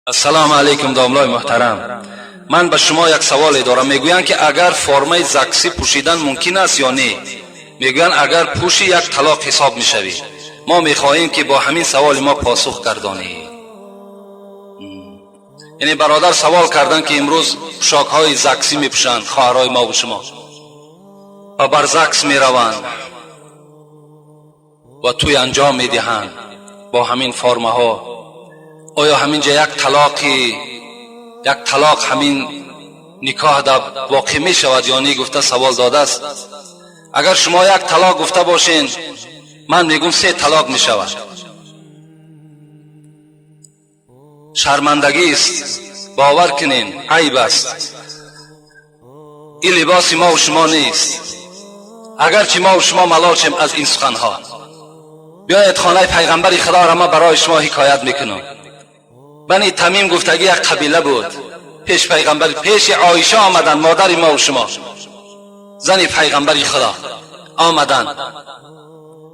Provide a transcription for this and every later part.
Ассалому алайкум, домлои муҳтарам. Ман ба шумо як саволе дорам. Мегӯянд, ки агар формаи ЗАГСӣ пӯшидан мумкин аст ё не? Мегӯянд, агар пӯшӣ, як талоқ ҳисоб мешавӣ. Мо мехоҳем, ки бо ҳамин саволи мо посух гардонӣ. Яъне бародар савол карданд, ки имрӯз пӯшокҳои ЗАГСӣ мепӯшанд хоҳарҳои мо ва шумо ва бар ЗАГС мераванд ва тӯй анҷом медиҳанд бо ҳамин формаҳо. Оё ҳамин ҷа як талоқ ҳамин никоҳ да воқеъ мешавад ё не, гуфта савол додааст. Агар шумо як талоқ гуфта бошен, ман мегӯм, се талоқ мешавад. Шармандагист, бовар кунен, айб аст. Ин либоси мо шумо нест, агарчи мо шумо малол шем аз ин суханҳо. Биёед, хонаи пайғамбари худоро ман барои шумо ҳикоят мекунам. Бани Тамим гуфтагӣ як қабила буд. Пеш пайғамбар, пеши Оиша омаданд, модари мо шумо, зани пайғамбари худо омаданд.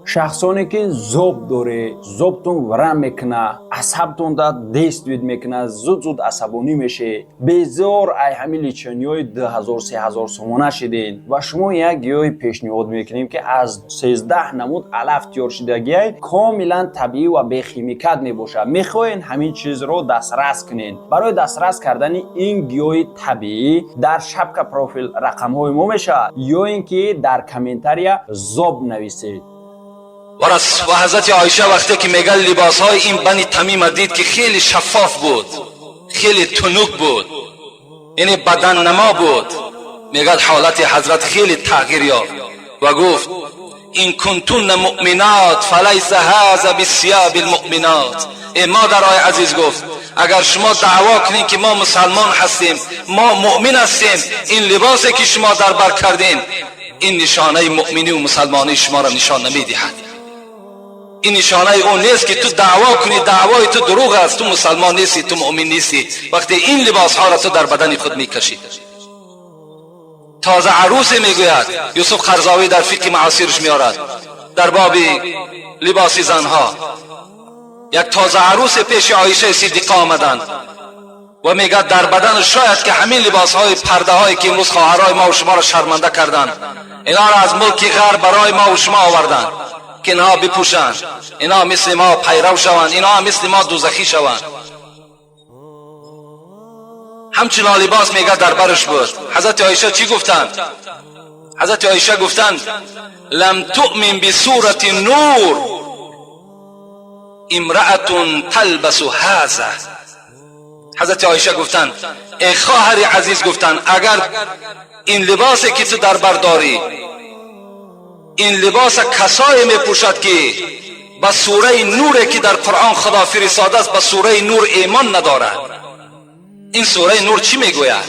Шахсоне ки зоб доре, зобтон варам мекуна, асабтон да действует мекуна, зуд зуд асабонӣ меше, безор ай ҳамин лечения ҳои 2000, 3000 сомона шиден, ва шумо як гиёҳи пешниҳод мекунем, ки аз 13 намуд алаф тиёр шидагиай, комилан табиӣ ва бехимикат мебошад. Мехоҳен ҳамин чизро дастрас кунен? Барои дастрас кардани ин гиёҳи табиӣ дар шапка профил рақамҳои мо мешавад ё ин ки дар комментария «зоб» нависед. Ва ҳазрати Оиша вақте ки мега, либосҳои ин Бани Тамима дид, ки хеле шаффоф буд, хеле тунук буд, яъне баданнамо буд, мегӯяд, ҳолати ҳазрат хеле тағйир ёфт ва гуфт: «إن كنتن مؤمنات فليس هذا بثياب المؤمنات». Э модарои азиз, гуфт, агар шумо даъво кунед, ки мо мусалмон ҳастем, мо муъмин ҳастем, ин либосе ки шумо дар бар кардем, ин нишонаи муъминӣ мусалмонии шуморо нишон намедиҳад. Ин нишонаи он нест, ки ту даъво кунӣ. Даъвои ту дурӯғ аст, ту мусалмон нестӣ, ту муъмин нестӣ, вақте ин либосҳоро ту дар бадани худ мекашӣ. Тоза арӯсе, мегӯяд, Юсуф Қарзовӣ дар фиқҳи муосирш меорад дар боби либоси занҳо, як тоза арӯсе пеши Оишаи Сиддиқа омаданд ва мегӯяд, дар бадан шояд ки ҳамин либосҳои пардаҳое, ки имрӯз хоҳарҳои мо шуморо шарманда карданд, инҳоро аз мулки ғарб барои мо шумо оварданд, ки инҳо бипӯшанд, инҳо мисли мо пайрав шаванд, инҳо мисли мо дӯзахӣ шаванд. Ҳамчунон либос, мега, дар барш буд. Ҳазрати Оиша чӣ гуфтанд? Ҳазрати Оиша гуфтанд: «لم تؤمن بسورة النور امرأة تلبس هذا». Ҳазрати Оиша гуфтанд: «Эй хоҳари азиз, гуфтанд, агар ин либосе ки ту дар бар дорӣ, ин либоса касое мепӯшад, ки ба сураи Нуре, ки дар Қуръон Худо фиристодааст, ба сураи Нур эъмон надорад». Ин сураи Нур чӣ мегӯяд?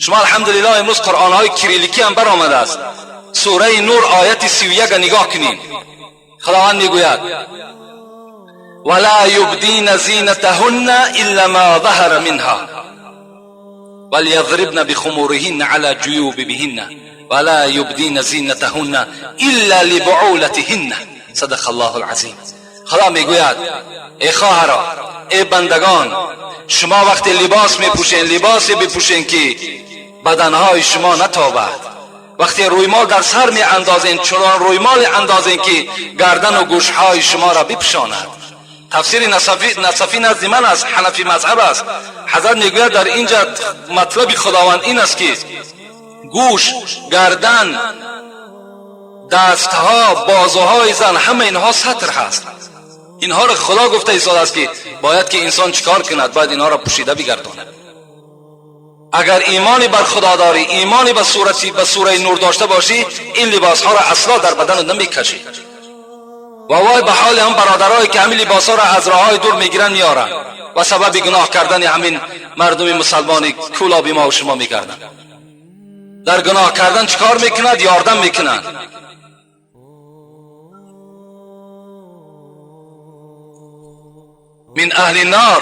Шумо, алҳамдулиллоҳ, имрӯз қуръонҳои кирилликӣ ҳам баромадааст. Сураи Нур, ояти 31-а нигоҳ кунем. Худованд мегӯяд: «ولا يبدين زينتهن إلا ما ظهر منها وليضربن بخمورهن على جيوبهن ولا يبدين زينتهن إلا لبعولتهن». صدق الله العظیم. خدا میگوید: ای خواهرا، ای بندگان، شما وقتی لباس میپوشین، لباسی بپوشین که بدنهای شما نتابد. وقتی رویمال در سر می اندازین، چنان رویمال اندازین که گردن و گوشهای شما را بپوشاند. تفسیر نسفی نزد من است، حنفی مذهب است. حضرت میگوید در اینجا مطلب خداوند این است که گوش، گردن، دستها، بازوهای زن، همه اینها ستر هست. اینها را خدا گفته ایستاده است که باید که انسان چیکار کند؟ باید اینها را پوشیده بگرداند. اگر ایمانی بر خدا داری، ایمانی به سوره نور داشته باشی، این لباس ها را اصلا در بدن نمیکشی. و وای به حال هم برادرایی که همین لباس ها را از راه های دور میگیرن، میارن و سبب گناه کردن همین مردم مسلمانی کولابی ما و شما میگردن. در گناه کردن چیکار میکند؟ یاردم میکنند. من اهل النار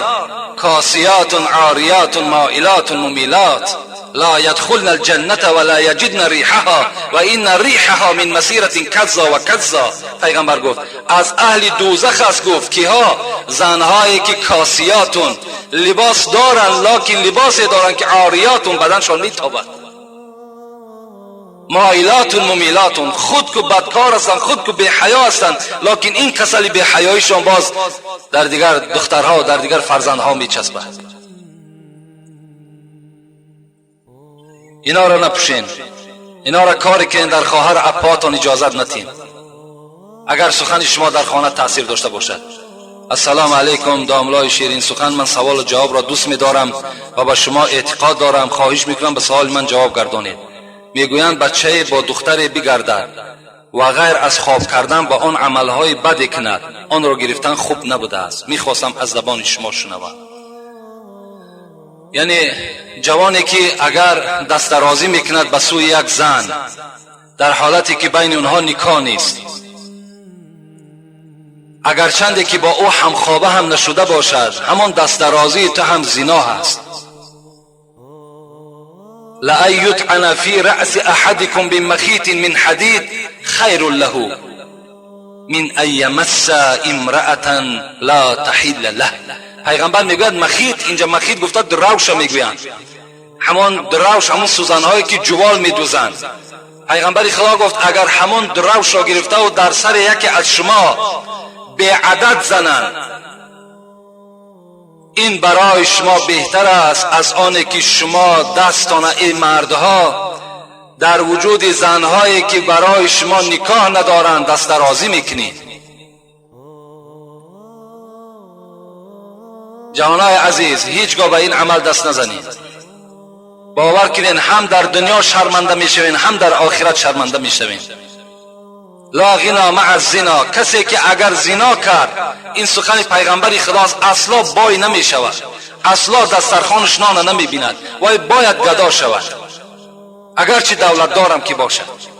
کاسیات عاریات مائلات ممیلات. لا يدخلن الجنة ولا يجدن ريحها و این ريحها من مسيرة كذا و كذا. پیغمبر گفت از اهل دوزخ است. گفت کیها؟ زنهایی که کاسیاتون، لباس دارن لکن لباس دارن که عاریاتون، بدنشان میتابد، مایلاتون ممیلاتون، خود که بدکار هستند، خود که بی حیا هستند، لکن این کسلی بی حیایشان باز در دیگر دخترها و در دیگر فرزندها میچسبد. اینا را نپوشین، اینا را کاری که در خواهر اپاتان اجازت نتین، اگر سخن شما در خانه تاثیر داشته باشد. السلام علیکم داملای شیرین سخن، من سوال و جواب را دوست می‌دارم و به شما اعتقاد دارم. خواهش میکنم به سوال من جواب گردانید. میگویند بچه با دختر بگردد و غیر از خواب کردن با آن عملهای بد کند، آن را گرفتن خوب نبوده است. میخواستم از زبان شما شنوم. یعنی جوانی که اگر دست درازی میکند به سوی یک زن در حالتی که بین اونها نکاح نیست، اگرچند که با او همخوابه هم نشده باشد، همان دست درازی تو هم زنا هست. لأن يطعن في رأس أحدكم بمخيط من حديد خير له من أن يمس امرأة لا تحل له. پیغمبر میگوید مخیط، اینجا مخیط گفته دروش میگویند، همان دروش، همون سوزنهایی که جوال میدوزند. پیغمبر خدا گفت اگر همان دروش را گرفته و در سر یکی از شما به عدد زنند، این برای شما بهتر است از آن که شما دستان ای مردها در وجود زنهایی که برای شما نکاح ندارند دست درازی میکنید. جوانای عزیز، هیچگاه به این عمل دست نزنید. باور کنین هم در دنیا شرمنده میشوین، هم در آخرت شرمنده میشوین. لا غنا مع الزنا، کسی که اگر زنا کرد، این سخن پیغمبر خداست، اصلا بای نمی شود، اصلا دسترخوانش نان نمی بیند، وای باید گدا شود، اگرچه دولت دارم که باشد.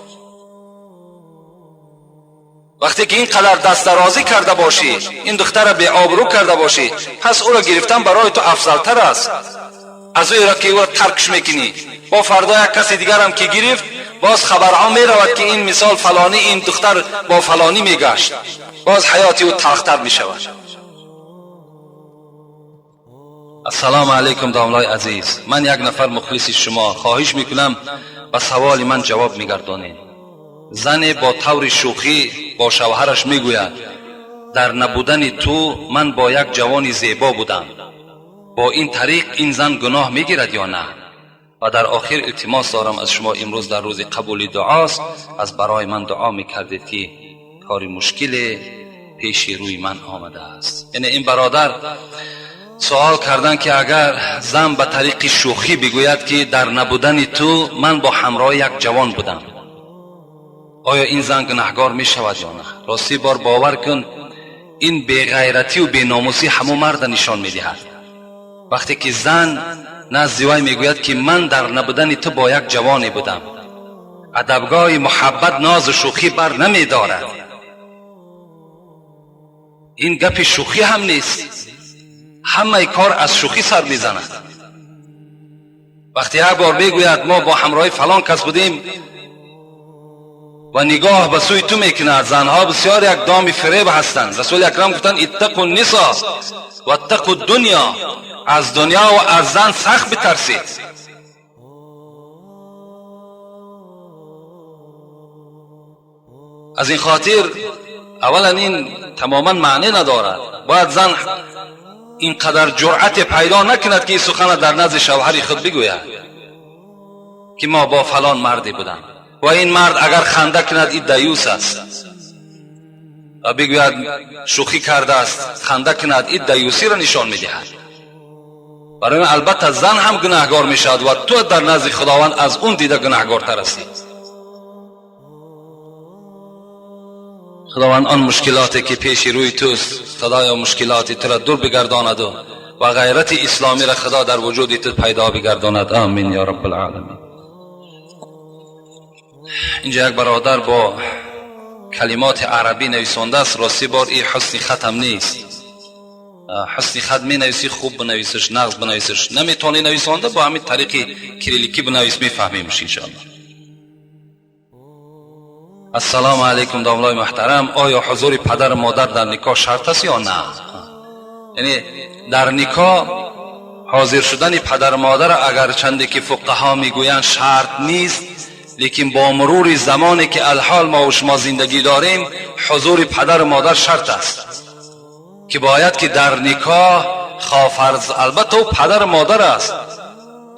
وقتی که اینقدر دست درازی کرده باشی، این دختر را بی آبرو کرده باشی، پس او را گرفتن برای تو افضلتر است از او را که او را ترکش میکنی. با فردا یک کسی دیگر هم که گرفت، باز خبرها می رود که این مثال فلانی، این دختر با فلانی می گشت، باز حیاتی او تلختر می شود. السلام علیکم داملای عزیز، من یک نفر مخلص شما، خواهش میکنم به سوال من جواب میگردانید. زن با طور شوخی با شوهرش میگوید در نبودن تو من با یک جوان زیبا بودم، با این طریق این زن گناه میگیرد یا نه؟ و در آخر التماس دارم از شما، امروز در روز قبول دعاست، از برای من دعا میکردید که کار مشکل پیش روی من آمده است. یعنی این برادر سوال کردن که اگر زن به طریق شوخی بگوید که در نبودن تو من با همراه یک جوان بودم، آیا این زن گناهگار می شود یا نه؟ راستی بار باور کن این بیغیرتی و بیناموسی همو مرد نشان می دهد. وقتی که زن نزد وی میگوید که من در نبودن تو با یک جوانی بودم، ادبگاه محبت ناز و شوخی بر نمی دارد. این گپ شوخی هم نیست، همه کار از شوخی سر میزند. وقتی یک بار میگوید ما با همراه فلان کس بودیم و نگاه به سوی تو میکند، زنها بسیار یک دام فریب هستند. رسول اکرم گفتند اتقوا النساء و اتقوا الدنیا، از دنیا و از زن سخت بترسید. از این خاطر اولا این تماما معنی ندارد. باید زن اینقدر جرأت پیدا نکند که این سخن در نزد شوهر خود بگوید که ما با فلان مردی بودم، و این مرد اگر خنده کند این دیوس است، و بگوید شوخی کرده است خنده کند، این دیوسی را نشان میدهد. برای من البته زن هم گناهگار میشود و تو در نزد خداوند از اون دیده گناهگارتر هستی. خداوند آن مشکلاتی که پیش روی توست، خدایا مشکلات تو را دور بگرداند و غیرت اسلامی را خدا در وجود تو پیدا بگرداند. آمین یا رب العالمین. اینجا یک برادر با کلمات عربی نویسانده است، راستی بار این حسن ختم نیست. Ҳусни хат менависӣ, хуб бинависиш, нағз бинависиш. Наметавонӣ нависонда, бо ҳамин тариқи кирилликӣ бинавис, мефаҳмемш иншоаллоҳ. Ассалому алайкум домлои муҳтарам, оё ҳузури падару модар дар никоҳ шарт аст ё на? Яъне дар никоҳ ҳозир шудани падару модар агарчанде ки фуқаҳо мегӯянд шарт нест, лекин бо мурури замоне ки алҳол мо ва шумо зиндагӣ дорем, ҳузури падару модар шарт аст ки бояд ки дар никоҳ хофарз, албатта ӯ падару модар аст.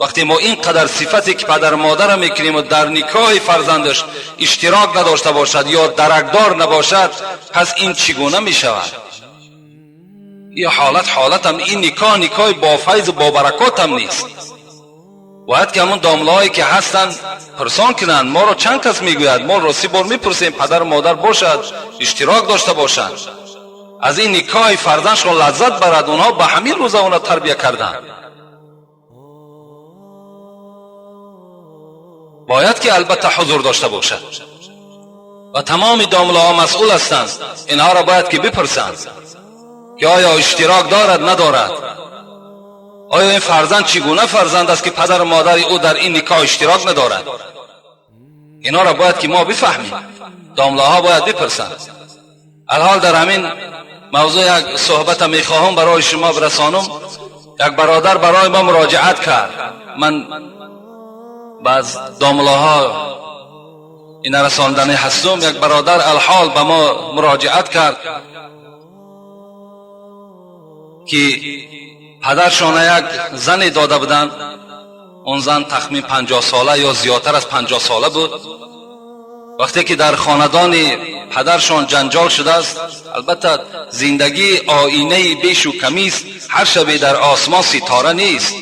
Вақте мо ин қадар сифате ки падару модарро мекунем ва дар никоҳи фарзандаш иштирок надошта бошад ё даракдор набошад, пас ин чӣ гуна мешавад? Ин ҳолат ҳолатам, ин никоҳ никоҳи бо файзу бо баракотам нест. Бояд ки ҳамон домлаҳое ки ҳастанд пурсон кунанд. Моро чанд кас мегӯяд, мо рости бор мепурсем, падару модар бошад, иштирок дошта бошанд, аз ин никоҳи фарзандшон лаззат барад. Онҳо ба ҳамин рӯза онро тарбия карданд. Бояд ки албатта ҳузур дошта бошад ва тамоми домлаҳо масъул ҳастанд. Инҳоро бояд ки бипурсанд ки оё иштирок дорад, надорад, оё ин фарзанд чӣ гуна фарзанд аст ки падару модари ӯ дар ин никоҳ иштирок надорад. Инҳоро бояд ки мо бифаҳмем, домлаҳо бояд бипурсанд. Алҳол дар ҳамин мавзӯъ як суҳбата мехоҳам барои шумо бирасонам. Як бародар барои мо муроҷиат кард. Ман баъз домлаҳо ина расондани ҳастум. Як бародар алҳол ба мо муроҷиат кард ки падаршона як зане дода буданд. Он зан тахмин 50 сола ё зиёдтар аз 50 сола буд. Вақте ки дар хонадони падаршон ҷанҷол шудааст, албатта зиндагӣ оинаи бешу камист, ҳар шабе дар осмон ситора нест,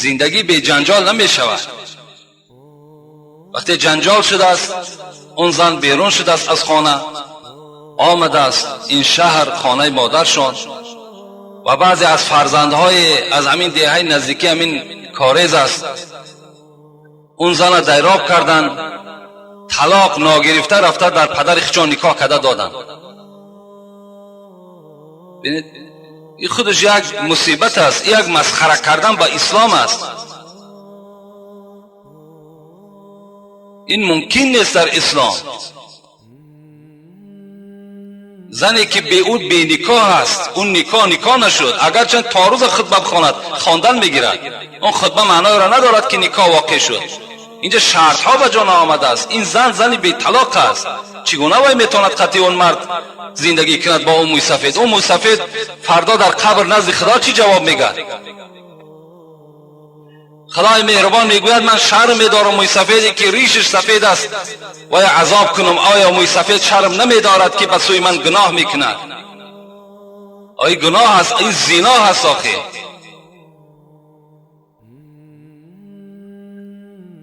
зиндагӣ беҷанҷол намешавад. Вақте ҷанҷол шудааст, он зан берун шудааст аз хона, омадааст ин шаҳр хонаи модаршон ва баъзе аз фарзандҳои аз ҳамин деҳаи наздикӣ ҳамин корез аст, он зана дайроб карданд, талоқ ногирифта рафта дар падари худшон никоҳ карда доданд. Бинед, ин худаш як мусибат аст, як масхара кардан ба ислом аст. Ин мумкин нест дар ислом. Зане ки бе ӯ беникоҳ аст, он никоҳ никоҳ нашуд, агарчанд то рӯза хутба бихонад, хондан мегирад, он хутба маъноеро надорад ки никоҳ воқеъ шуд. Инҷа шартҳо ба ҷо наомадааст. Ин зан зани беталоқ аст. Чӣ гуна вай метавонад қатъи он мард зиндагӣ кунад бо ӯ мӯйсафед? Ӯ мӯйсафед фардо дар қабр назди худо чӣ ҷавоб мегӯяд? Худои меҳрубон мегӯяд ман шарм медорам мӯйсафеде ки ришаш сафед аст вай азоб кунам. Оё мӯйсафед шарм намедорад ки ба сӯи ман гуноҳ мекунад? Ой гуноҳ аст, ин зино аст. Охир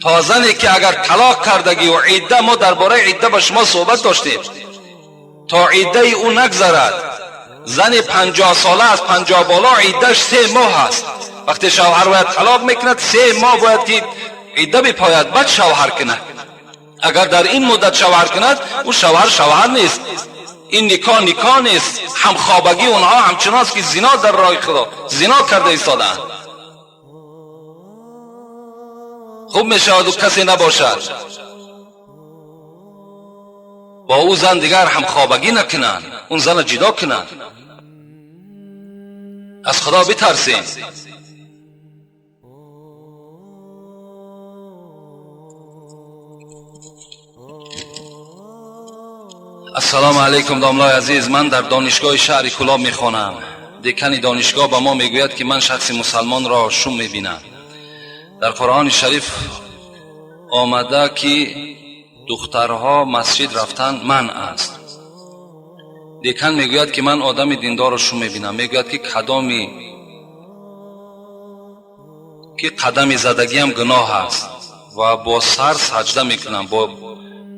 то зане ки агар талоқ кардагӣ ва идда, мо дар бораи идда ба шумо суҳбат доштем, то иддаи ӯ нагзарад, зани 50 сола аз 50 боло иддаш 3 моҳ аст. Вақте шавҳар бояд талоқ мекунад, 3 моҳ бояд ки идда бипояд, баъд шавҳар кунад. Агар дар ин муддат шавҳар кунад, ӯ шавҳар шавҳар нест, ин никоҳ никоҳ нест. Ҳамхобагӣ онҳо ҳамчунон аст ки зино дар роҳи худо зино карда истодаанд. Хуб мешавад ӯ касе набошад, бо ӯ зан дигар ҳамхобагӣ накунанд, он зана ҷудо кунанд. Аз худо битарсем. Ассалому алайкум домлои азиз, ман дар донишгоҳи шаҳри Кӯлоб мехонам. Декани донишгоҳ ба мо мегӯяд ки ман шахси мусалмонро шум мебинам. Дар Қуръони шариф омада ки духтарҳо масҷид рафтан манъ аст. Декан мегӯяд ки ман одами диндорро шум мебинам. Мегӯяд ки кадоми ки қадами задагиам гуноҳ аст ва бо сар саҷда мекунам,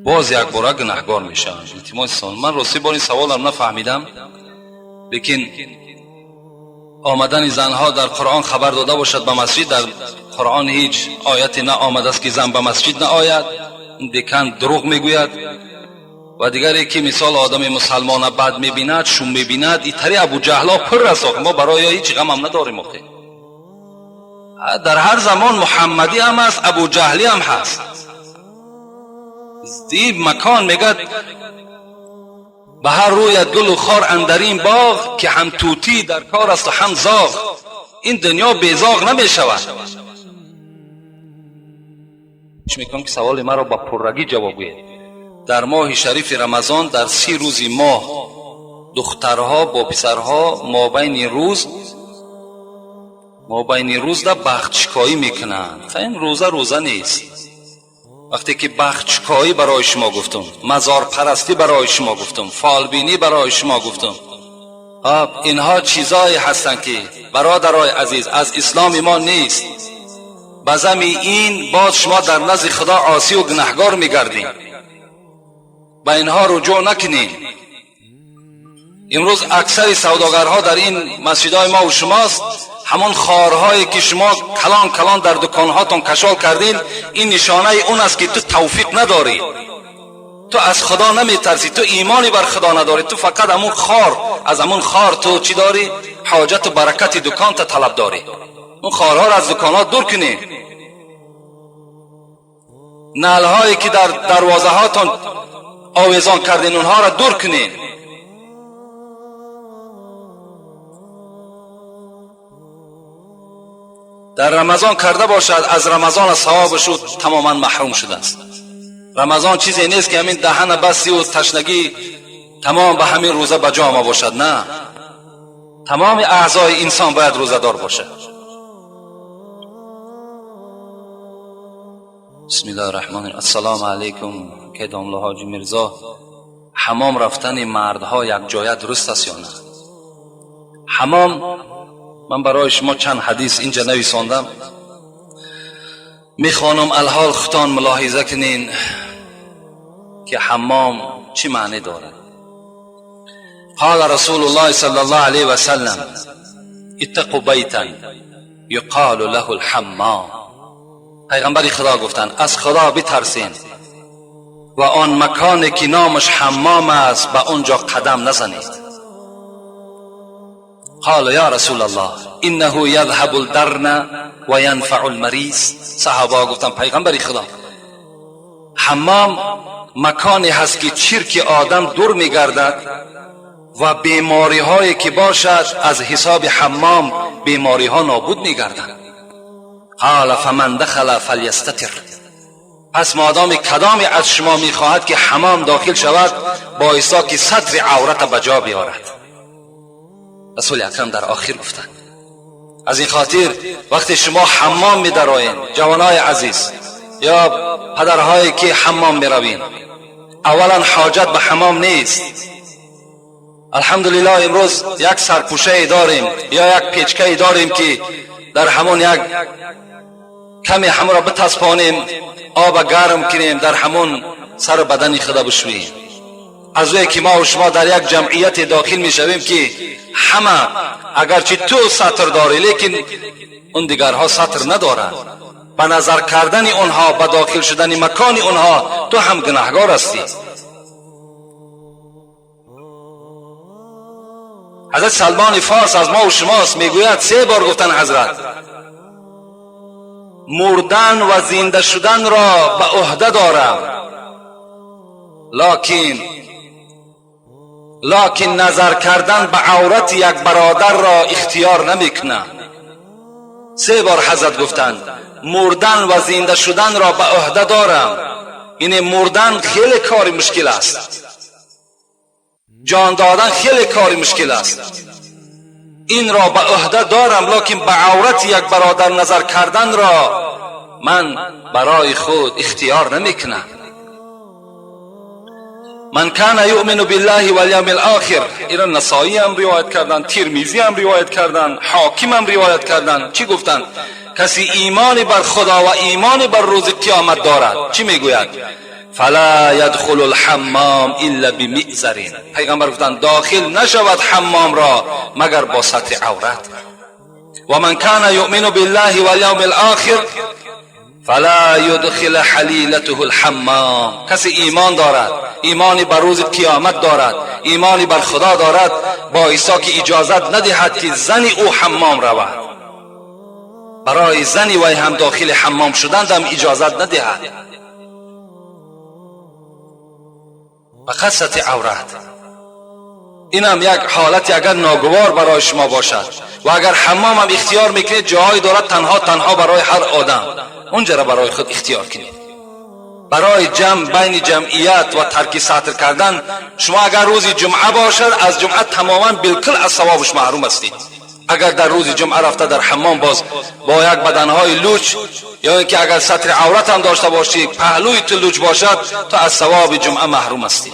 боз якбора гунаҳгор мешавам. Илтимос, ман рости бор ин саволам нафаҳмидам, лекин омадани занҳо дар Қуръон хабар дода бошад ба масҷид, дар Қуръон ҳеҷ ояте наомадааст ки зан ба масҷид наояд. Декан дурӯғ мегӯяд. و دیگری که مثال آدم مسلمان بد میبیند، شوم میبیند، ایتری ابو جهلا پر است. ما برای هیچ غم هم نداریم. آخه در هر زمان محمدی هم هست، ابو جهلی هم هست. این مکان میگد به هر رویت گل و خار اندرین باغ، که هم توتی در کار است و هم زاغ. این دنیا بی زاغ نمیشود. میکنم که سوال مرا با پررگی جواب گوید. در ماه شریف رمضان در 30 روز ماه دخترها با پسرها مابین روز در بختشکایی میکنند. این روزه روزه نیست. وقتی که بختشکایی برای شما گفتم، مزار پرستی برای شما گفتم، فالبینی برای شما گفتم، اینها چیزایی هستند که برادرای عزیز از اسلام ما نیست. بزمی این باز شما در نزد خدا عاصی و گناهگار میگردین. به اینها رجوع نکنین. امروز اکثر سوداگرها در این مسجدهای ما و شماست. همون خارهایی که شما کلان کلان در دکانهاتون کشال کردین، این نشانه اون است که تو توفیق نداری، تو از خدا نمیترسی، تو ایمانی بر خدا نداری، تو فقط همون خار، از همون خار تو چی داری؟ حاجت و برکت دکان تا طلب داری. اون خارها را از دکانات دور کنین. نعلهایی که در دروازه هاتون آویزان کردین اونها را دور کنین. در رمضان کرده باشد، از رمضان ثوابش او تماما محروم شده است. رمضان چیزی نیست که همین دهن بستی و تشنگی تمام به همین روزه به جا آمده باشد. نه، تمام اعضای انسان باید روزه دار باشد. بسم الله الرحمن الرحیم. السلام علیکم. که داملا حاجی میرزا، حمام رفتن مردها یک جایه درست است یا نه؟ حمام، من برای شما چند حدیث اینجا نویساندم، میخوانم الحال خودتان ملاحظه کنین که حمام چی معنی دارد. قال رسول الله صلی الله علیه و سلم اتقوا بیتا یقال له الحمام. پیغمبر خدا گفتند از خدا بترسین و آن مکانی که نامش حمام است به آنجا قدم نزنید. قال یا رسول الله انه یذهب الدرن و ینفع المریض. صحابه گفتند پیغمبر خدا، حمام مکانی هست که چرک آدم دور میگردد و بیماری هایی که باشد از حساب حمام بیماری ها نابود میگردند. قال فمن دخل فلیستتر. پس مادام کدامی از شما میخواهد که حمام داخل شود بایستا که ستر عورت به جا بیارد. رسول اکرم در آخر گفتند. از این خاطر وقتی شما حمام میدرایین، جوانای عزیز یا پدرهایی که حمام میروین، اولا حاجت به حمام نیست. الحمدلله امروز یک سرپوشه داریم یا یک پیچکه داریم که در همون یک کمی هم را بتسپانیم، آب گرم کنیم، در همون سر بدن خدا بشوییم. از وی که ما و شما در یک جمعیت داخل میشویم که همه اگرچه تو ستر داری لیکن اون دیگرها ستر ندارند، به نظر کردن اونها، به داخل شدن مکان اونها تو هم گناهگار هستی. حضرت سلمان فارس از ما و شماست، میگوید 3 بار گفتن حضرت مردن و زنده شدن را به عهده دارم، لیکن نظر کردن به عورت یک برادر را اختیار نمیکنم. 3 بار حضرت گفتند مردن و زنده شدن را به عهده دارم. یعنی مردن خیلی کار مشکل است، جان دادن خیلی کار مشکل است، این را به عهده دارم، لیکن به عورت یک برادر نظر کردن را من برای خود اختیار نمیکنم. من کان یؤمن بالله والیوم الاخر، اینا نسائی هم روایت کردن، ترمذی هم روایت کردن، حاکم هم روایت کردن. چی گفتن؟ کسی ایمان بر خدا و ایمان بر روز قیامت دارد چی میگوید؟ فلا يدخل الحمام الا بمئزر. پیغمبر گفتند داخل نشود حمام را مگر با ستر عورت. و من کان یؤمن بالله والیوم الاخر فلا يدخل حلیلته الحمام. کسی ایمان دارد، ایمانی بر روز قیامت دارد، ایمانی بر خدا دارد، با عیسی که اجازت ندهد که زن او حمام رود. برای زنی وی هم داخل حمام شدن هم اجازت ندهد. فقط سطح عورت. این هم یک حالت اگر ناگوار برای شما باشد و اگر حمام هم اختیار میکنید، جاهای دارد تنها تنها برای هر آدم، اونجا را برای خود اختیار کنید. برای جمع بین جمعیت و ترک سطر کردن، شما اگر روز جمعه باشد از جمعه تماما بالکل از ثوابش محروم هستید. اگر در روز جمعه رفته در حمام باز با یک بدنهای لوچ، یا اینکه اگر ستر عورت هم داشته باشی پهلوی تو لوچ باشد، تو از ثواب جمعه محروم هستی.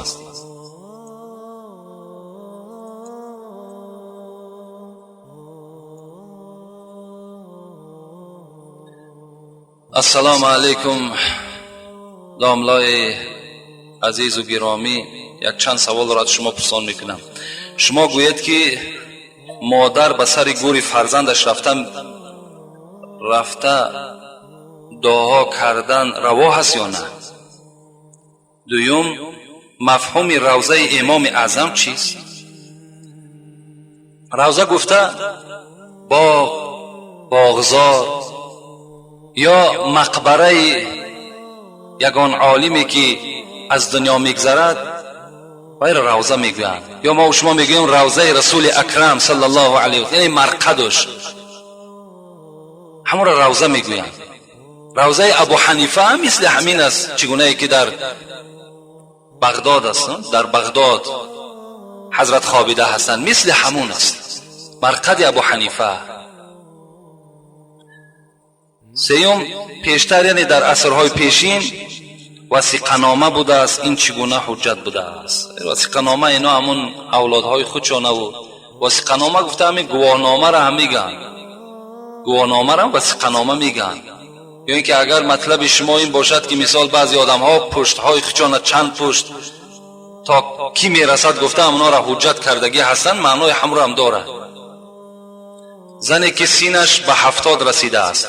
السلام علیکم داملای عزیز و گرامی، یک چند سوال را از شما پرسان میکنم. شما گوید که مادر به سر گور فرزندش رفته دعا کردن روا هست یا نه؟ دوم، مفهوم روضه امام اعظم چیست؟ روضه گفته باغ، باغزار یا مقبره یگان عالمی که از دنیا میگذرد وی را روضه میگویند. یا ما و شما میگوییم روضه رسول اکرم صلی الله علیه و، یعنی مرقدش، همون را روضه میگویند. روضه ابو حنیفه هم مثل همین است، چگونه که در بغداد است، در بغداد حضرت خوابیده هستند، مثل همون است مرقد ابو حنیفه. سیوم، پیشتر یعنی در عصرهای پیشین وثیقه‌نامه بوده است، این چگونه حجت بوده است؟ وثیقه‌نامه اینا همون اولادهای خودشانه و وثیقه‌نامه گفته همین گواهنامه را هم میگن، گواهنامه را وثیقه‌نامه میگن. یا اینکه اگر مطلب شما این باشد که مثال بعضی آدم‌ها پشت‌های خودشان چند پشت تا کی میرسد گفته همونا را حجت کردگی هستند، معنای هم را هم داره. زنی که سینش به 70 رسیده است،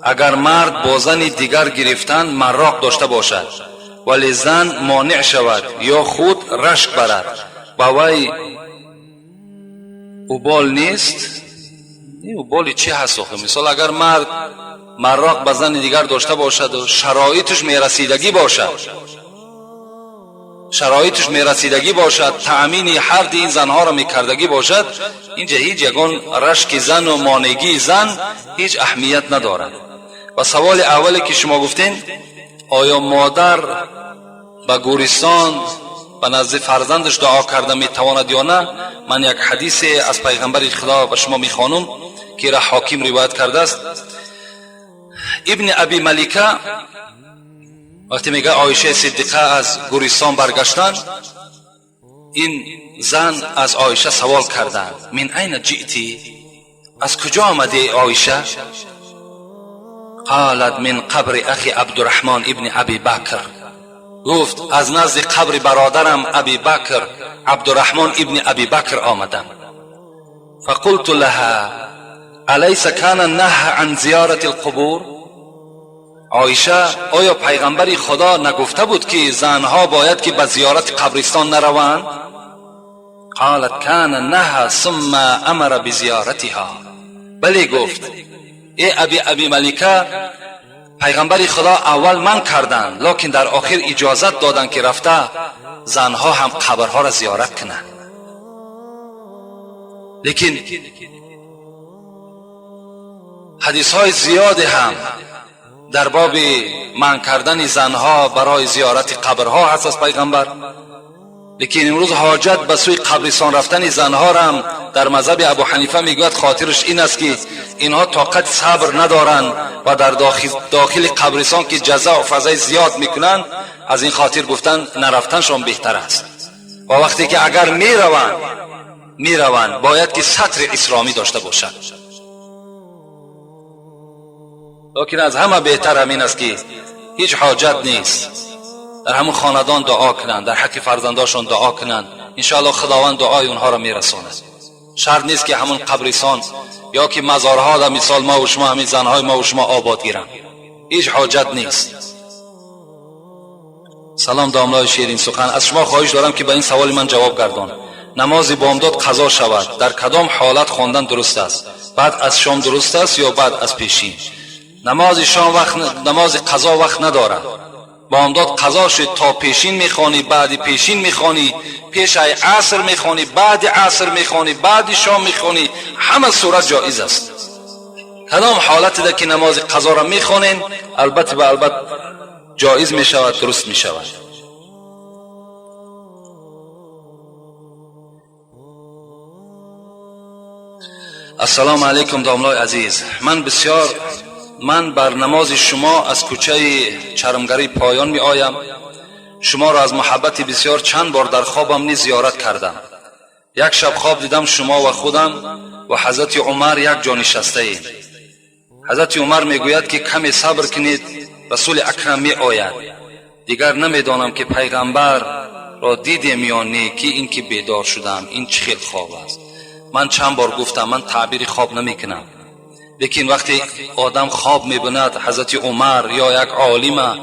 اگر مرد با زن دیگر گرفتن مراق داشته باشد ولی زن مانع شود یا خود رشک برد، با وی اوبال نیست؟ نه، اوبالی چی هست آخه؟ مثال اگر مرد مراق به زن دیگر داشته باشد و شرایطش میرسیدگی باشد، شرایطش میرسیدگی باشد، تأمین هر این زنها را میکردگی باشد، اینجا هیچ یگان رشک زن و مانگی زن هیچ اهمیت ندارد. و سوال اولی که شما گفتین، آیا مادر به گورستان به نزد فرزندش دعا کرده میتواند یا نه؟ من یک حدیث از پیغمبر خدا به شما میخوانم که را حاکم روایت کرده است. ابن ابی ملیکه وقتی میگه عایشه صدیقه از گورستان برگشتن، این زن از عایشه سوال کردند، من این جئتی، از کجا آمدی عایشه؟ قالت من قبر اخی عبدالرحمن ابن ابی بکر. گفت از نزد قبر برادرم ابی بکر عبدالرحمن ابن ابی بکر آمدم. فقلت لها الیس کان نهی عن زیارت القبور؟ عایشه آیا پیغمبر خدا نگفته بود که زنها باید که به زیارت قبرستان نروند؟ قالت کان نهی ثم امر بزیارتها. بله گفت ای ابی ملیکه، پیغمبر خدا اول من کردند، لکن در آخر اجازت دادند که رفته زنها هم قبرها را زیارت کنند. لیکن حدیث های زیاد هم در باب منع کردن زنها برای زیارت قبرها هست از پیغمبر. لیکن امروز حاجت به سوی قبرستان رفتن زنها را هم در مذهب ابو حنیفه میگوید خاطرش این است که اینها طاقت صبر ندارند و در داخل قبرستان که جزا و فضای زیاد میکنند، از این خاطر گفتن نرفتنشان بهتر است. و وقتی که اگر میروند باید که ستر اسلامی داشته باشند. لیکن از همه بهتر همین است که هیچ حاجت نیست، در همون خاندان دعا کنند، در حق فرزنداشون دعا کنند، انشاءالله خداوند دعای اونها را میرساند. شرط نیست که همون قبرستان یا که مزارها در مثال ما و شما همین زنهای ما و شما آباد گیرند. هیچ حاجت نیست. سلام داملای شیرین سخن، از شما خواهش دارم که به این سوال من جواب گردان. نماز بامداد قضا شود در کدام حالت خواندن درست است؟ بعد از شام درست است یا بعد از پیشین؟ نماز شام وقت نماز قضا وقت ندارد. بامداد قضا شد تا پیشین میخوانی، بعد پیشین میخوانی، پیش ای عصر میخوانی، بعد عصر میخوانی، بعد شام میخوانی، همه صورت جایز است. کدام حالت ده که نماز قضا را میخوانین البته به البته جایز میشود، درست میشود. السلام علیکم داملای عزیز، من بر نماز شما از کوچه چرمگری پایان می آیم. شما را از محبت بسیار چند بار در خوابم نیز زیارت کردم. یک شب خواب دیدم شما و خودم و حضرت عمر یک جا نشسته ایم. حضرت عمر میگوید که کمی صبر کنید، رسول اکرم می آید. دیگر نمیدانم که پیغمبر را دیدیم یا نه، که این که بیدار شدم این چه خیل خواب است. من چند بار گفتم من تعبیر خواب نمیکنم، لیکن وقتی آدم خواب میبیند حضرت عمر یا یک عالمه،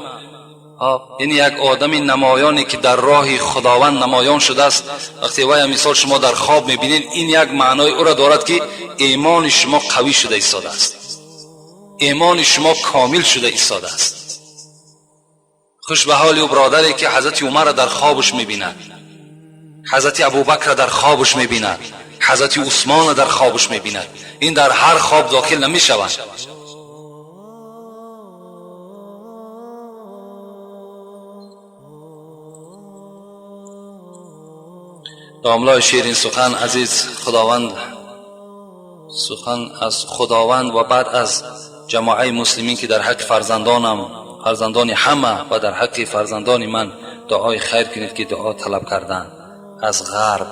یعنی یک آدم نمایانی که در راه خداوند نمایان شده است، وقتی وای مثال شما در خواب میبینید، این یک معنای او را دارد که ایمان شما قوی شده ایستاده است، ایمان شما کامل شده ایستاده است. خوش به حال او برادری که حضرت عمر را در خوابش میبیند، حضرت ابوبکر را در خوابش میبیند، حضرت عثمان را در خوابش میبیند. این در هر خواب داخل نمیشوند. داملای شیرین سخن عزیز، خداوند سخن از خداوند و بعد از جماعه مسلمین که در حق فرزندانم، فرزندان همه و در حق فرزندان من دعای خیر کنید که دعا طلب کردن از غرب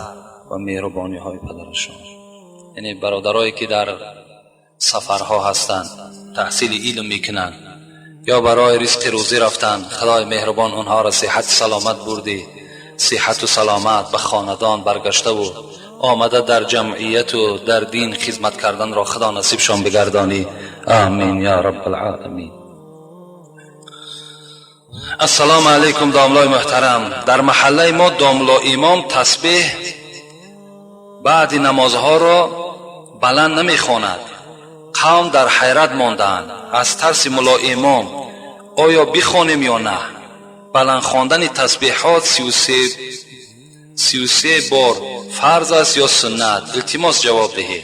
و مهربانی های پدرشان. یعنی برادرایی که در سفرها هستند، تحصیل علم میکنند یا برای رزق روزی رفتن، خدای مهربان آنها را صحت سلامت بردی، صحت و سلامت به خاندان برگشته و آمده در جمعیت و در دین خدمت کردن را خدا نصیبشان بگردانی. آمین یا رب العالمین. السلام علیکم داملای محترم، در محله ما داملا امام تسبیح بعد نمازها را بلند نمیخواند. قوم در حیرت ماندند از ترس ملا امام، آیا بخوانیم یا نه؟ بلند خواندن تسبیحات 33 بار فرض است یا سنت؟ التماس جواب دهید.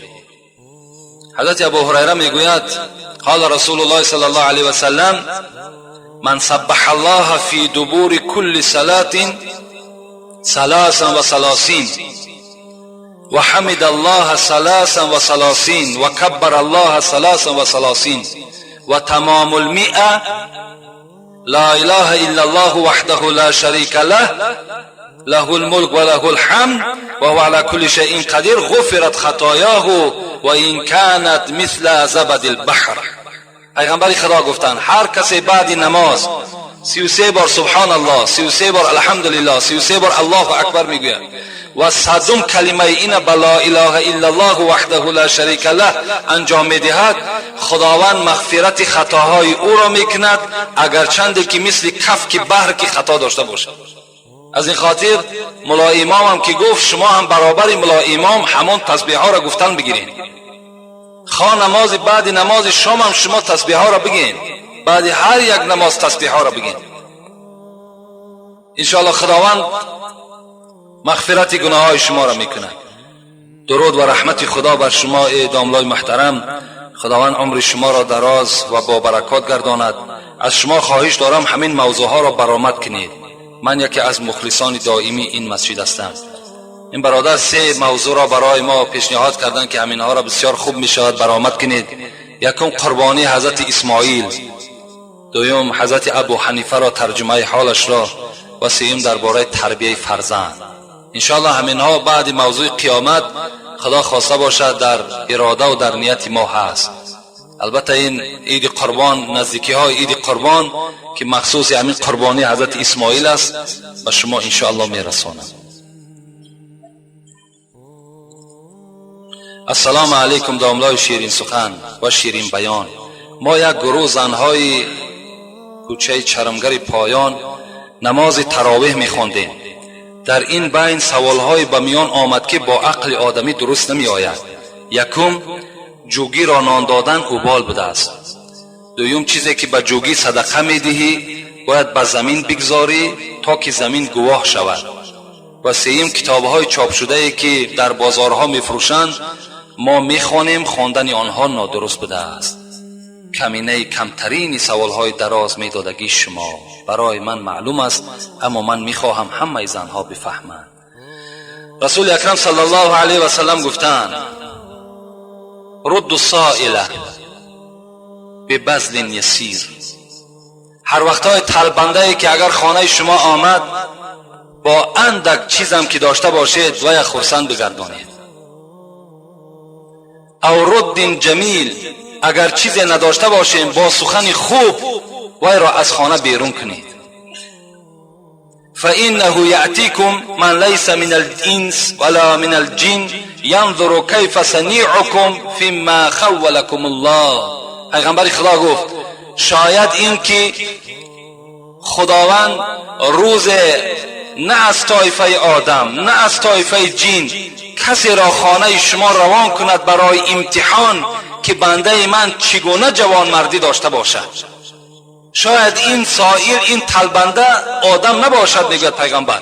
حضرت ابو هریره میگوید قال رسول الله صلی الله علیه و سلم من سبح الله فی دبور کل صلاة 33 و حمد الله 33 و کبر الله 33 و تمام المئة لا اله الا الله وحده لا شریک له له الملك وله الحمد وهو على كل شيء قدير غفرت خطاياه وإن كانت مثل زبد البحر. پیغمبر خدا گفتند هر کسی بعد نماز 33 بار سبحان الله، 33 بار الحمدلله، 33 بار الله اکبر میگوید و صدم کلمه این با لا اله الا الله وحده لا شریک له انجام میدهد، خداوند مغفرت خطاهای او را میکند اگرچند که مثل کف که بحر که خطا داشته باشد. از این خاطر ملا امام هم که گفت شما هم برابر ملا امام همان تسبیح ها را گفتن بگیرین. خواه نماز بعد نماز شام هم شما تسبیح ها را بگین، بعد هر یک نماز تسبیح ها را بگین. انشاءالله خداوند مغفرت گناه های شما را میکند. درود و رحمت خدا بر شما ای داملای محترم. خداوند عمر شما را دراز و با برکات گرداند. از شما خواهش دارم همین موضوع ها را برآمد کنید. من یکی از مخلصان دائمی این مسجد هستم. این برادر سه موضوع را برای ما پیشنهاد کردند که همینها را بسیار خوب می شود برآمد کنید. یکم قربانی حضرت اسماعیل، دوم حضرت ابو حنیفه را ترجمه حالش را، و سوم درباره تربیه فرزند. انشاءالله همینها بعد موضوع قیامت خدا خواسته باشد در اراده و در نیت ما هست. البته این عید قربان، نزدیکی های عید قربان که مخصوص همین قربانی حضرت اسماعیل است، به شما انشاءالله میرسانم. السلام علیکم داملای شیرین سخن و شیرین بیان. ما یک گروه زنهای Кӯчаи Чармгари Поён намози таровеҳ мехондем. Дар ин байн саволҳое ба миён омад, ки бо ақли одамӣ дуруст намеояд. Якум, ҷугиро нон додан убол будааст. Дуюм, чизе ки ба ҷугӣ садақа медиҳӣ, бояд ба замин бигзорӣ, то ки замин гувоҳ шавад. Ва сеюм, китобҳои чопшудае, ки дар бозорҳо мефурӯшанд, мо мехонем, хондани онҳо нодуруст будааст. Каминаи камтарини саволҳои дароз медодагии шумо барои ман маълум аст, аммо ман мехоҳам ҳамаи занҳо бифаҳманд. Расули Акрам саллаллоҳу алайҳи васаллам гуфтаанд: «Рудду соила бибазлин ясир». Ҳар вақтҳои талбандае ки агар хонаи шумо омад, бо андак чизам ки дошта бошед, вая хурсанд бигардонед. Ав руддин ҷамил, агар чизе надошта бошем, бо сухани хуб вайро аз хона берун кунед. فإنه يأتيكم من ليس من الإنس ولا من الجن ينظر كيف صنيعكم فيما خولكم الله. پیغمبر خدا گفت شاید این که خداوند روز نه از طایفه آدم، نه از طایفه جین کسی را خانه شما روان کند برای امتحان که بنده من چگونه جوانمردی داشته باشد. شاید این سائل، این طلبنده آدم نباشد. میگوید پیغمبر،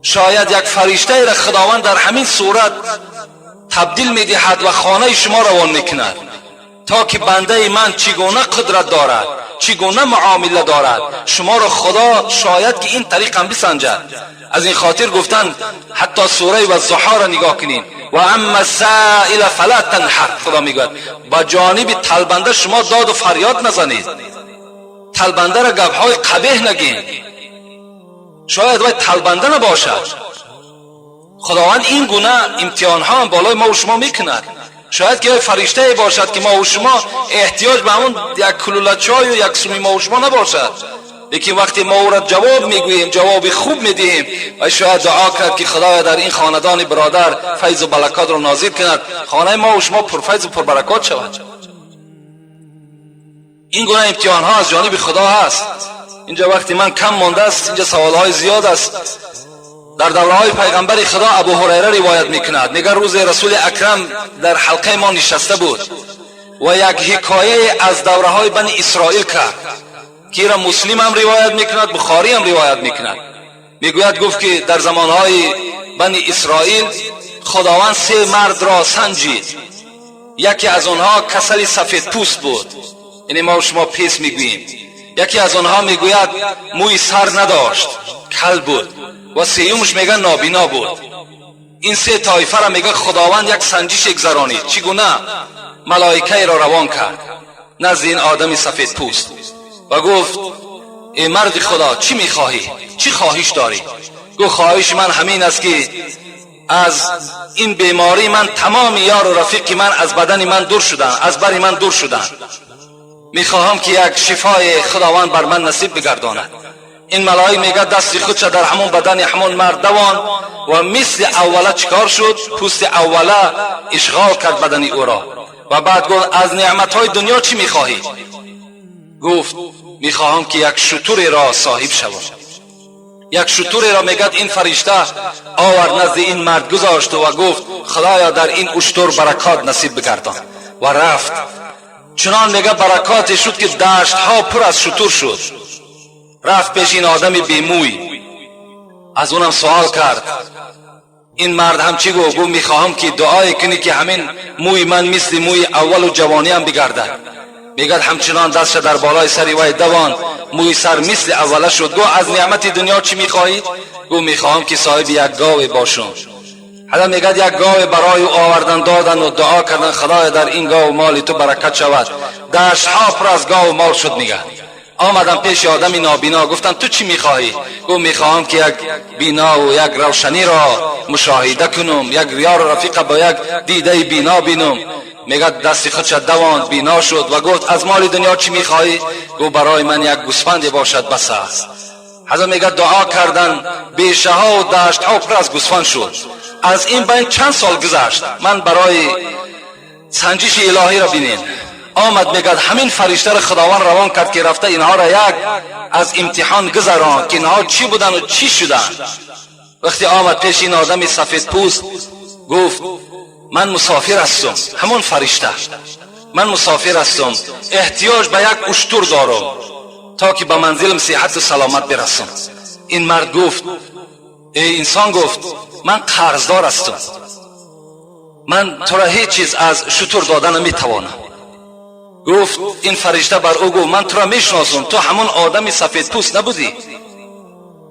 شاید یک فرشته را خداوند در همین صورت تبدیل میدهد و خانه شما روان میکند تا که بنده من چگونه قدرت دارد، چگونه معامله دارد. شما را خدا شاید که این طریق هم بسنجد. از این خاطر گفتن، حتی سوره والضحی را نگاه کنین، و اما السائل فلا تنهر. خدا میگوید با جانب طلبنده شما داد و فریاد نزنید، طلبنده را گپهای قبیح نگین. شاید وای طلبنده نباشد. خداوند این گونه امتحان ها هم بالای ما و شما میکند. شاید که فرشته باشد که ما و شما احتیاج به همون یک کلوله چای و یک سومی ما و شما نباشد، لیکن وقتی ما او را جواب میگوییم، جواب خوب میدهیم و شاید دعا کرد که خدایا در این خاندان برادر فیض و برکات را نازل کند، خانه ما و شما پرفیض و پربرکات شود. این گونه امتحان ها از جانب خدا هست. اینجا وقتی من کم مانده است، اینجا سوال های زیاد است. در دوره های پیغمبر خدا، ابو هریره روایت میکند، میگه روز رسول اکرم در حلقه ما نشسته بود و یک حکایه از دوره های بنی اسرائیل کرد که را مسلم هم روایت میکند، بخاری هم روایت میکند. میگوید، گفت که در زمانهای بنی اسرائیل خداوند سه مرد را سنجید. یکی از آنها کسل سفید پوست بود، یعنی ما و شما پیس میگوییم. یکی از آنها میگوید موی سر نداشت، کل بود و سیومش میگه نابینا بود. این سه طایفه را میگه خداوند یک سنجش گذرانید. چگونه؟ ملائکه را روان کرد نزد این آدم سفید پوست و گفت ای مرد خدا، چی میخواهی؟ چی خواهش داری؟ گفت خواهش من همین است که از این بیماری من تمام یار و رفیق من از بدن من دور شدن، از بر من دور شدن. میخواهم که یک شفای خداوند بر من نصیب بگرداند. این ملائک میگه دست خودش در همون بدن همون مرد دوان و مثل اوله چکار شد؟ پوست اوله اشغال کرد بدن او را. و بعد گفت از نعمت های دنیا چی میخواهی؟ گفت میخواهم که یک شتر را صاحب شوم. یک شتر را میگد این فرشته آورد، نزد این مرد گذاشت و گفت خدایا در این اشتر برکات نصیب بگردان و رفت. چنان میگه برکات شد که دشت ها پر از شتر شد. رفت پیش این آدم بیموی، از اونم سوال کرد. این مرد هم چی گفت؟ گفت میخواهم که دعای کنی که همین موی من مثل موی اول و جوانی هم بگردد. میگد همچنان دستش در بالای سر وی دوان، موی سر مثل اوله شد. گفت از نعمت دنیا چی میخواهید؟ گفت میخواهم که صاحب یک گاو باشم. حالا میگد یک گاو برای او آوردن، دادن و دعا کردن خدای در این گاو مال تو برکت شود. دشت ها پر از گاو مال شد. میگه آمدم پیش آدم نابینا، گفتم تو چی میخواهی؟ گفت میخواهم که یک بینا و یک روشنی را مشاهده کنم، یک یار و رفیق با یک دیده بینا بینم. میگه دست خودش دواند، بینا شد و گفت از مال دنیا چی میخواهی؟ گفت برای من یک گوسفندی باشد بس است. حضرت میگه دعا کردن، بیشه ها و دشت ها پر از گوسفند شد. از این بین چند سال گذشت. من برای سنجش الهی را بینین. آمد میگد همین فرشته را خداوند روان کرد که رفته اینها را یک از امتحان گذران که اینها چی بودن و چی شدن. وقتی آمد پیش این آدم سفید پوست، گفت من مسافر هستم. همون فرشته، من مسافر هستم، احتیاج به یک اشتر دارم تا که به منزلم صحت و سلامت برسم. این مرد گفت ای انسان، گفت من قرضدار هستم، من تو را هیچ چیز از شتر داده نمیتوانم. گفت این فرشته بر او، گفت من تو را میشناسم، تو همون آدم سفید پوست نبودی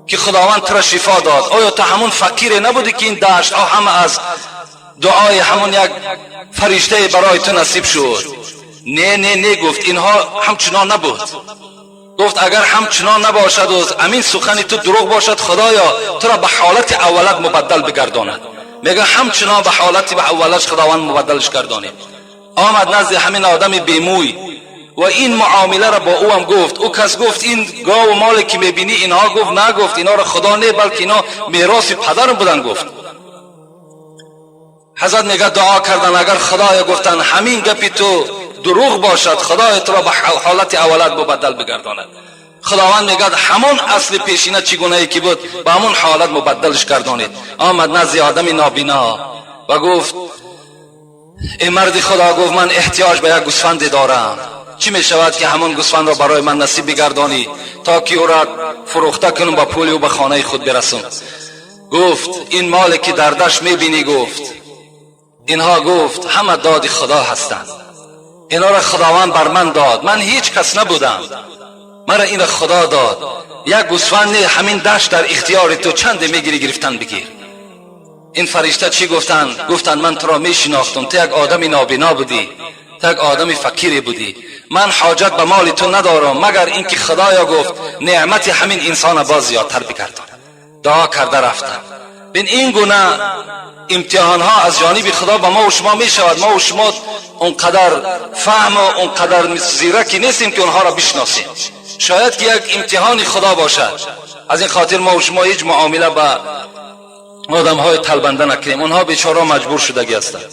که خداوند تو را شفا داد؟ آیا تو همون فقیر نبودی که این دشت ها همه از دعای همون یک فرشته برای تو نصیب شد؟ نه نه نه، گفت اینها همچنان نبود. گفت اگر همچنان نباشد و امین سخنی تو دروغ باشد، خدایا تو را به حالت اولت مبدل بگرداند. میگه همچنان به حالت به اولش خداوند مبدلش گردانید. آمد نزد همین آدم بیموی و این معامله را با او هم گفت. او کس گفت این گاو و مال که میبینی اینها، گفت نه، گفت اینا را خدا نه، بلکه اینا میراث پدرم بودن. گفت حضرت میگه دعا کردن، اگر خدایا، گفتن همین گپی تو دروغ باشد، خدای تو را به حالت اولت مبدل بگرداند. خداوند میگه همون اصل پیشینه چگونه ای که بود، به همون حالت مبدلش گردانید. آمد نزد آدم نابینا و گفت ای مرد خدا، گفت من احتیاج به یک گوسفند دارم، چی می شود که همون گوسفند را برای من نصیب بگردانی تا که او را فروخته کنم، با پول او به خانه خود برسم؟ گفت این مال که در دشت میبینی، گفت اینها، گفت همه داد خدا هستند، اینا را خداوند بر من داد، من هیچ کس نبودم، مرا این خدا داد. یک گوسفند، همین دشت در اختیار تو، چند میگیری گرفتن بگیر. این فرشته چی گفتن؟ گفتن من تو را میشناختم، تو یک آدم نابینا بودی، تو یک آدم فقیری بودی، من حاجت به مال تو ندارم، مگر اینکه خدایا، گفت نعمت همین انسان باز زیادتر بگردان. دعا کرده رفتن. بین، این گونه امتحان ها از جانب خدا به ما و شما می شود. ما و شما اونقدر فهم و اونقدر زیرکی نیستیم که اونها را بشناسیم. شاید که یک امتحان خدا باشد. از این خاطر ما و شما هیچ معامله با آدم های طلبنده نکنیم. اونها بیچاره مجبور شدگی هستند.